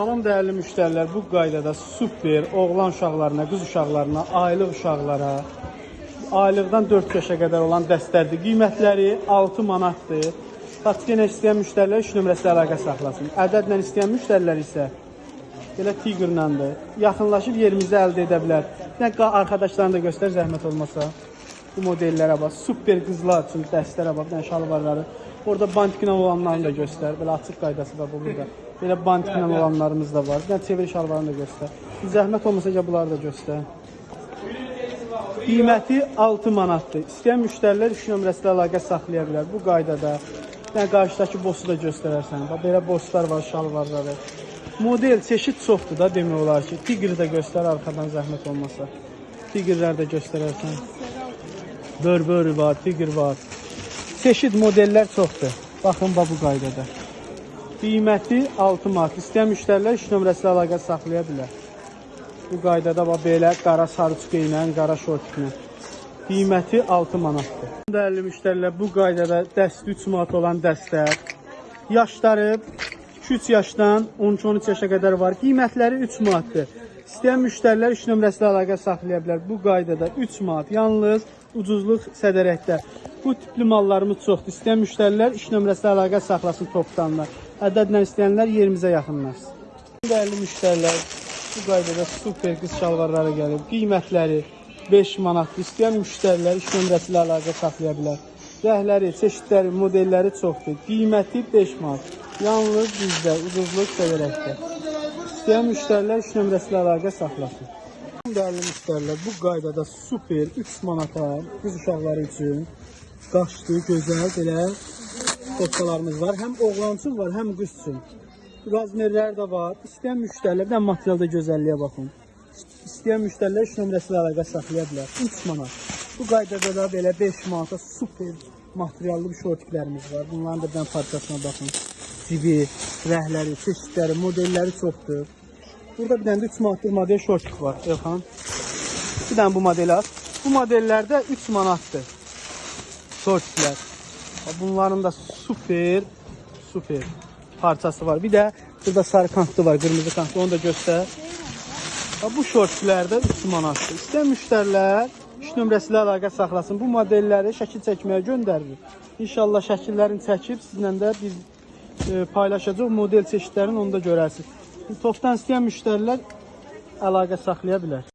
Salam dəyərli müştərilər, bu qaydada super oğlan uşaqlarına, qız uşaqlarına, aylıq uşaqlara, aylıqdan 4 yaşa qədər olan dəstərdir. Qiymətləri 6 manatdır. Paçka ilə istəyən müştərilər iş nömrəsi ilə əlaqə saxlasın. Ədədlə istəyən müştərilər isə belə Tiger'landır. Yaxınlaşıb yerimizdə əldə edə bilər. Bir də arkadaşlarını da göstər zəhmət olmasa. Bu modellərə bax. Super qızlar üçün dəstlərə bax. Bir dənə şalvarları. Orada bantiklə olanlarını da göstər. Belə açıq qaydası da bu burada. Belə bantiklə olanlarımız da var. Bir dənə çevir şalvarını da göstər. Bir zəhmət olmasa gəl bunları da göstər. Qiyməti 6 manatdır. İstəyən müştərilər iş nömrəsi ilə əlaqə saxlaya bilər. Bu qaydada. Bir dənə qarşıdakı bosu da göstərərsən. Bax belə boslar var, şalvarları. Model çeşid çoxdur da demək olar ki. Tigri də göstər arxadan zəhmət olmasa. Tigrlər də göstərərsən. Burberry var, Tiger var. Çeşid modellər çoxdur. Baxın bax bu qaydada. Qiyməti 6 manat. İstəyən müştərilər iş nömrəsi ilə əlaqə saxlaya bilər. Bu qaydada bax belə qara sarıçka ilə, qara şortiklə. Qiyməti 6 manatdır. Dəyərli müştərilər, bu qaydada dəst 3 manat olan dəstlər. Yaşları 2-3 yaşdan 12-13 yaşa qədər var. Qiymətləri 3 manatdır. İstəyən müştərilər iş nömrəsi ilə əlaqə saxlaya bilər. Bu qaydada 3 manat. Yalnız ucuzluq sədərəkdə. Bu tipli mallarımız çoxdur. İstəyən müştərilər iş nömrəsi ilə əlaqə saxlasın topdanlar. Ədədlə istəyənlər yerimizə yaxınlaşsın. Dəyərli müştərilər, bu qaydada super qız şalvarları gəlib. Qiymətləri 5 manatdır. İstəyən müştərilər iş nömrəsi ilə əlaqə saxlaya bilər. Rəhləri, çeşidləri, modelləri çoxdur. Qiyməti 5 manat. Yalnız bizdə ucuzluq sevərəkdə. İstəyən müştərilər iş nömrəsi ilə əlaqə saxlasın. Dəyərli müştərilər, bu qaydada super 3 manata qız uşaqları üçün qaşlı, gözəl belə koftalarımız var. Həm oğlan üçün var, həm qız üçün. Razmerlər də var. İstəyən müştərilər, bir də materialda gözəlliyə baxın. İstəyən müştərilər iş nömrəsi ilə əlaqə saxlaya bilər. 3 manat. Bu qaydada da belə 5 manata super materiallı bir şortiklərimiz var. Bunların da bir dənə parçasına baxın. Cibi, rəhləri, çeşidləri, modelləri çoxdur. Burada bir dənə də 3 manatlıq model şortik var Elxan. Bir dənə bu model at. Bu modellərdə 3 manatdır. Şortiklər. Bunların da super super parçası var. Bir də burada sarı kantlı var, qırmızı kantlı. Onu da göstər. Ha, bu şortlər də 3 manatdır. İstəyən müştərilər iş nömrəsi ilə əlaqə saxlasın. Bu modelləri şəkil çəkməyə göndəririk. İnşallah şəkillərini çəkib sizlə də biz paylaşacağıq. Model çeşidlərini onu da görərsiniz. Topdan istəyən müştərilər əlaqə saxlaya bilər.